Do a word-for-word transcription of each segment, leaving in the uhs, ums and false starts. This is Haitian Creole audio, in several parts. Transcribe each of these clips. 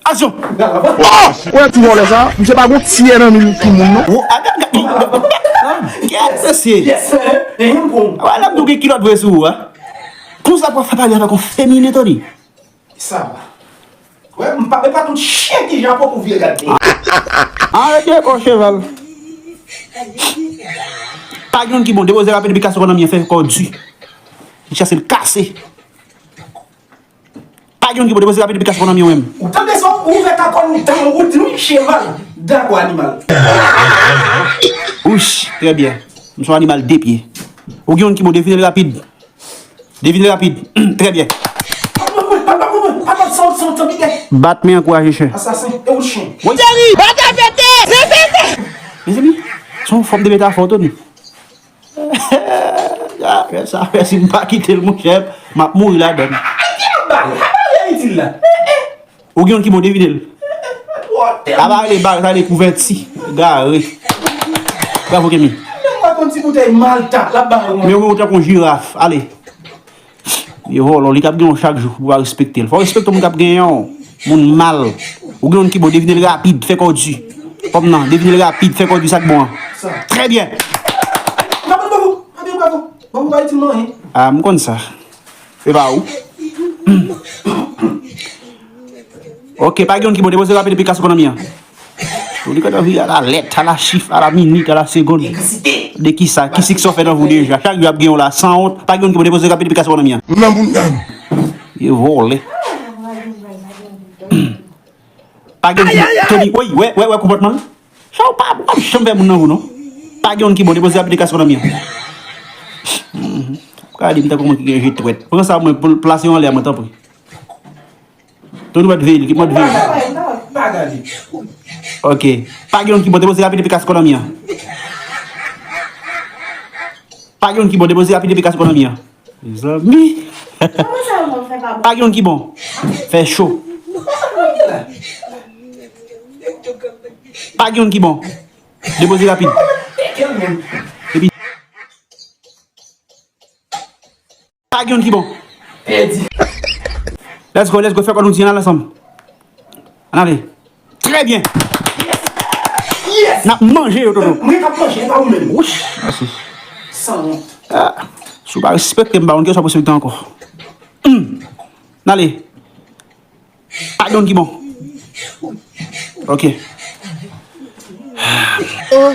Aksyon! Oh! Ou wè ti vòlè sa? Misye pa gon tyè nan men tout moun, non. Kèt mesye! Wè, lè m di w gen kilòt vre sou ou, a. Konsa pou w fè pale avèk yon feminen, Tony. Sa va. Wè, m pa, e pa tout chen ki Japon pou vire gade. Arete kò cheval. Pa gen youn ki bon, depoze rapid epi kase kò nan mi an, fè kò di. Li chase l kase. Pa gen youn ki bon, depoze rapid epi kase kò nan mi an menm. Ou tande sa, ou ouvè kakòn ou, dan ou di wi, cheval. Dakò, animal. Wouch, trè byen. M se yon animal de pye. Ou gen youn ki bon, devine l rapid. Devine rapid. Trè byen. Bat men ankouraje chen. Asasen, e ou chen? Woy. Mezanmi, se yon fòm de metafò, Tony. Sa fè, sa fè, si m pa kite l, monchè, m ap mouri ladan l. Ou gen youn ki bon, devine l. Aba ale, ba, sa ale kouvèti. Gare. Bravo, Kemi. Men ou tankou yon jiraf. Ale. Li vòlò, li k ap genyen w chak jou, ou pa respekte l. Fò w respekte moun k ap genyen w. Moun mal. Ou gen youn ki bon, devine l rapid, fè kò w di. Fanm nan, devine l rapid, fè kò w di sa k bon an. Trè byen. Bravo, bravo, bravo, bravo. Bravo, pa itil mwen, hein. Ah, m konn sa. E pa ou. Ok, pa gen youn ki bon, depoze rapid epi kase kò nan mi an. Ou li kontan vire a la lèt, a la chif, a la minit, a la segonn. De kisa? Ki siksè w fè nan vi w deja? Chak jou ap gen yon la, sanwont. Pa gen youn ki bon, depoze rapid epi kase kò nan mi an. M nan bounda m. E vòlè. Pa gen youn ki bon, Tony, woy, wè, wè, wè konpòtman l. Sa w pa, w pa janm fè moun nan vou, non. Pa gen youn ki bon, depoze rapid epi kase kò nan mi an. Mhm. Ou ka di m tankou moun ki gen je twèt. Pran sa mwen, pou l plase yo anlè a mwen, tanpri. Tout mèt veye li, ki mèt veye li. Ok. Pa gen youn ki bon, depoze rapid epi kase kò nan mi an. Pa gen youn ki bon, depoze rapid epi kase kò nan mi an. Mezanmi. Pa gen youn ki bon. Fè cho. Pa gen youn ki bon. Depoze rapid. Epi Pa gen youn ki bon. Pèdi. Let's go, let's go, fè kò nou di ann al ansanm. Ann ale. Trè byen. Yes! N ap manje yo, Toto. Mwen k ap manje, e pa ou menm. Wouch, mèsi. Sanwont. Ah, si w pa respekte m, m pa konn kiyès w ap respekte ankò. Hmm. Ann ale. Pa gen youn ki bon. Ok. Oh,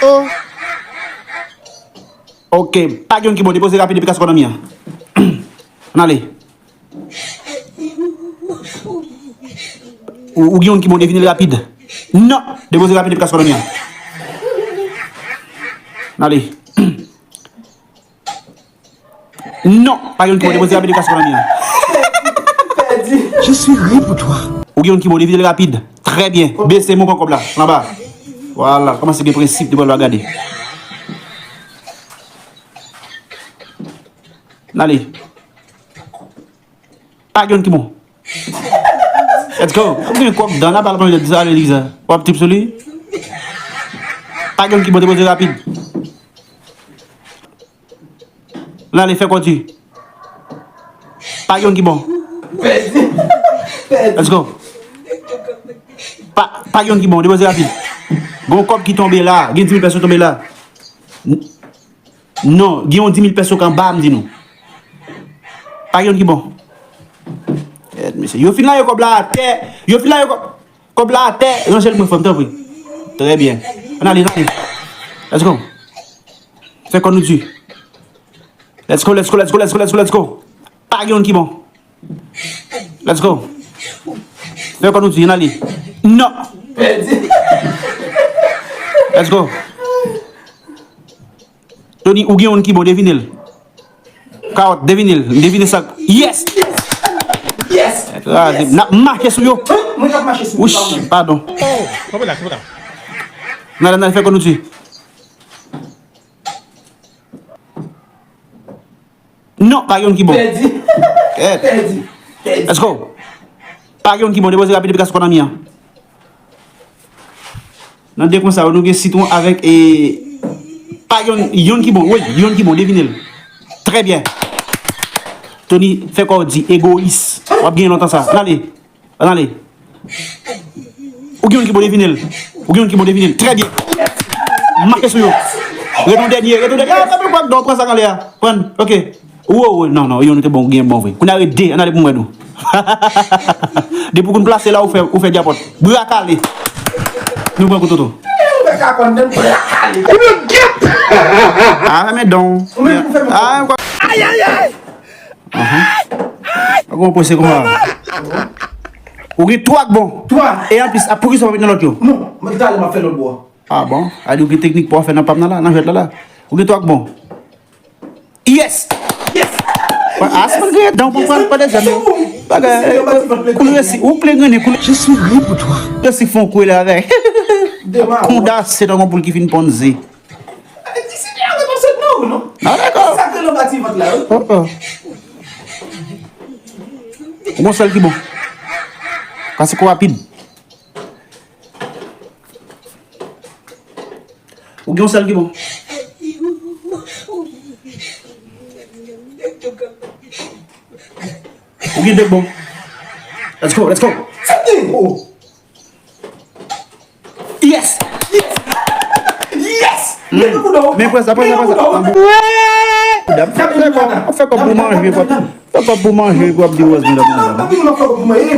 oh. Ok, pa gen youn ki bon. Depoze rapid epi kase kò nan mi an. Ann ale. Ou, ou gen youn ki bon, devine l rapid. Non, depoze rapid epi kase kò nan mi an. Ann ale. Non, pa gen youn ki bon, depoze rapid epi kase kò nan mi an. Pèdi. Je suis ri pour toi. Ou gen youn ki bon, devine l rapid. Trè byen. Bese men w pran kòb la. Anba. Vwala, kòmanse gen prensip depi w ap gade. Ann ale. Pa gen youn ki bon. Let's go. Ou gen kòk dan la, pa l pran lè di sa, ale li sa. W ap tip sou li. Pa gen youn ki bon, depoze rapid. Ann ale, fè kò di. Pa gen youn ki bon. Pèdi. Pèdi. Let's go. Pa, pa gen youn ki bon, depoze rapid. Gon kòb ki tonbe la, gen dis mil pèso tonbe la. Non, gen yon dis mil pèso k anba a, m di nou. Pa gen youn ki bon. Èt, mesye. Yo fin lage kòb la atè. Yo fin lage kòb, kòb la atè. Ranje l pou mwen, frè m, tanpri. Trè byen. Ann ale, ann ale. Let's go. Fè kò nou di. Let's go, let's go, let's go, let's go, let's go, let's go. Pa gen youn ki bon. Let's go. Fè kò nou di, ann ale. Non. Pèdi. Let's go. Tony, ou gen youn ki bon, devine l. Kawòt, devine l. Devine sa. Yes! Yes! Kraze. N ap mache sou yo. Mwen k ap mache sou yo. Wouch, padon. Ann ale, ann ale, fè kò nou di. Non, pa gen youn ki bon. Pèdi. Pèdi. Pèdi. Let's go. Pa gen youn ki bon. Depoze rapid epi kase kò nan mi an. Nan de konsa yo, nou gen sitwon avèk, e, pa gen youn, youn ki bon. Wi, youn ki bon. Devine l. Trè byen. Tony, fè kò w di, egoyis. W ap genyen lontan sa. Ann ale. Ann ale. Gen youn ki bon devine l. Ou gen youn ki bon devine l. Trè byen. Make sou yo. Ret yon dènye, ret yon dènye. Ah, fè pil kwak, non, pran sa k anlè a. Pran, ok. Ou, ou, ou, non, non, youn te bon, gen bon vre. Kounye a ret de, ann ale pou m wè nou. Depi w konn plase la, ou fè, ou fè djapòt. Bra kale. Nou pran kou toto. Ou fè kakòn, menm bra kale. Ou gen. Ah, men don. Ou menm pou fè men. Ah, kwa. Ay, ay, ay. Ahan. Ou gen prese konsa. Ou gen twa k bon. Twa. E anplis, a, poukisa w pa met nan lòt yo? Non, mwen talè m ap fè lòt bò a. Ah bon? A di ou gen teknik pou w fè nan pa m nan la, nan jwèt la la. Ou gen twa k bon. Yes! Yes! A, se pa gen dan pou pran pa dezèm yo. Bagay, eh, eh, koulye resi, ou plen grennen, koulye. Je suis ri pou twa. Resi fon kwe la avèk. Konda, se tankou poul ki fin ponn ze. Elektrisite a repanse nan ou, non? Ah, dakò. Sa k rele anba ti vant la, wi. Oh, oh. Ou gon sèl ki bon. Pase kou rapid. Ou gen yon sèl ki bon. Ou gen de bon. Let's go, let's go. Sa te bon. Yes! Yes! Yes! Men pran sa, pran sa, pran sa. Fè kòb pou manje, pran. Fè kòb pou manje, pran. Fè kòb pou manje, pou ap di wòz nou la pou manje.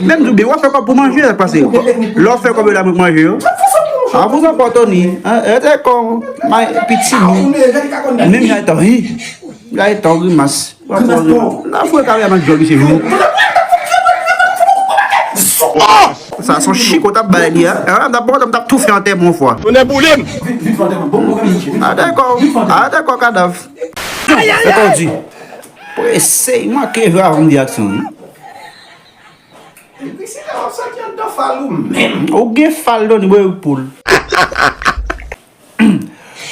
Menm di w byen, w ap fè kòb pou manje, sa k pase. Lè w fè kòb yo la pou manje yo. A, pou sa pa Tony. An, e te kò, may, piti nou. Menm jan etan, hi. Jan etan, grimas. Nan fwe kare a man djòl misye vini. Sa se yon chiko t ap bay li a. E, m t ap bon, m t ap toufe antèman yon fwa. Tonnè boule m! A, dakò. A, dakò, kadav. Fè kò di. Prese, manke jwe avan m di aksyon, wi. Epi si la w ap sòti anndan fal ou menm. Ou gen fal, Tony, bwè poul.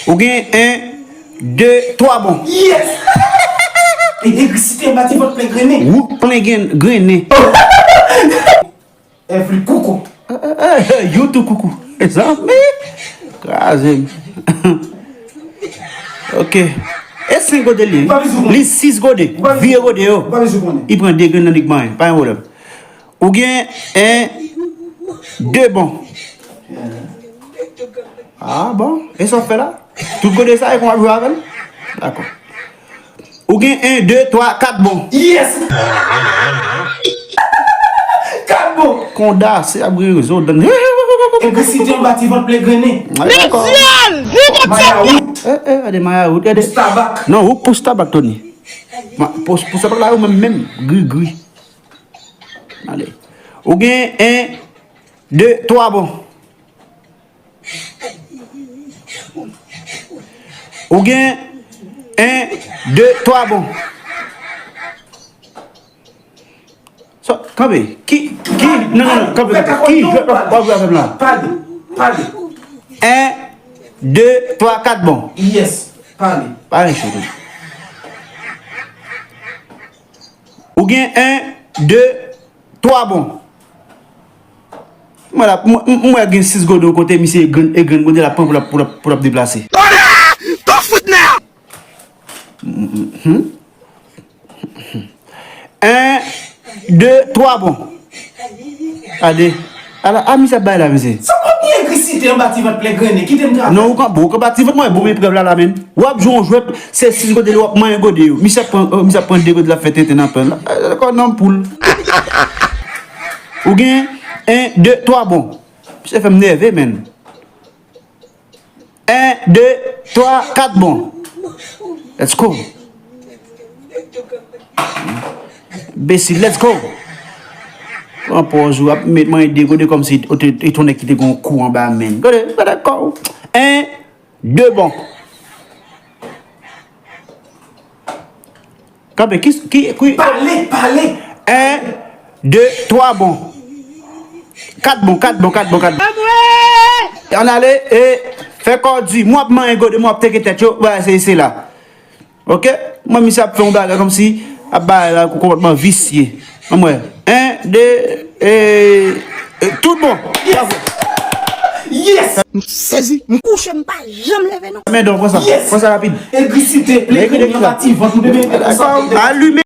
Ou gen en, de, twa bon. Yes! E egrisite anba ti vant plen grennen. Wouk plen gen, grennen. Every koukou. Eh, eh, eh, eh, you too koukou. Mezanmi. Kraze m. Ok. E senk gode li. Li sis gode. Vye gode yo. Li pran de grenn nan lik manyen. Pa gen pwoblèm. Ou gen en, de bon. Ah bon? E sa w fè la? Tout gode sa e kon w ap jwe avè l? Dakò. Ou gen en, de, twa, kat bon. Yes! Kat bon. Konda, se ap gen rezo dan. Egrisite anba ti vant plen grennen. Dakò. Mayawout. Eh, eh, gade mayawout, gade. Pous tabak. Non, ou pous tabak, Tony. Ma, pous, pous tabak la, ou menm, menm, gri, gri. Ale. Ou gen en, de, twa bon. Ou gen en, de, twa bon. So, kanpe. Ki, ki, non, non, non, kanpe, kanpe. Ki jwèt w ap, w ap jwe avè m la? Pale, pale. En, de, twa, kat bon. Yes, pale. Pale, cheri. Ou gen en, de, twa bon. Mwen la, mwen, mwen, mwen gen sis gode yon kote, misye e grenn, e grenn gode l ap pran pou l ap, pou l ap, pou l ap deplase. Don't foot now! En, de, twa bon. Gade. Ala, a misye ap bay la, mesye. Sa w ap egrisite anba ti vant plen grennen, kite m travay. Non, ou kanpe, ou kanpe ti vant mwen, bon, men prèv la, la, menm. W ap jwe yon jwèt, se sis gode li, w ap manyen gode yo. Misye ap pran, euh, misye ap pran de gode, l ap fè tenten nan pen la. Eh, dakò, non, poul. Ou gen en, de, twa bon. Misye fè m nève, menm. En, de, twa, kat bon. Let's go. Enbesil, let's go. Pran pòz ou ap met manyen de gode kòmsi ou te, te yon nèg ki te gen yon kou anba men. Gade, gade kò w. En, de bon. Kanpe, ki, ki, ki. Pale, pale. En, de, twa bon. Kat bon, kat bon, kat bon, kat bon. Ann ale, e fè kò di, mwen ap manyen gode, mwen ap teke tèt yo, bagay se, se la. Ok? Mwen, misye ap fè yon bagay kòmsi, ap bagay la, konpòtman visye. Ann wè. En, de, e, e, tout bon. Yes! Yes! M sezi, m kouche, m pa janm leve non. Men don, pran sa. Yes! Pran sa rapid. Egrisite, plen grennen anba ti vant ou, bebe, pran sa. Alime.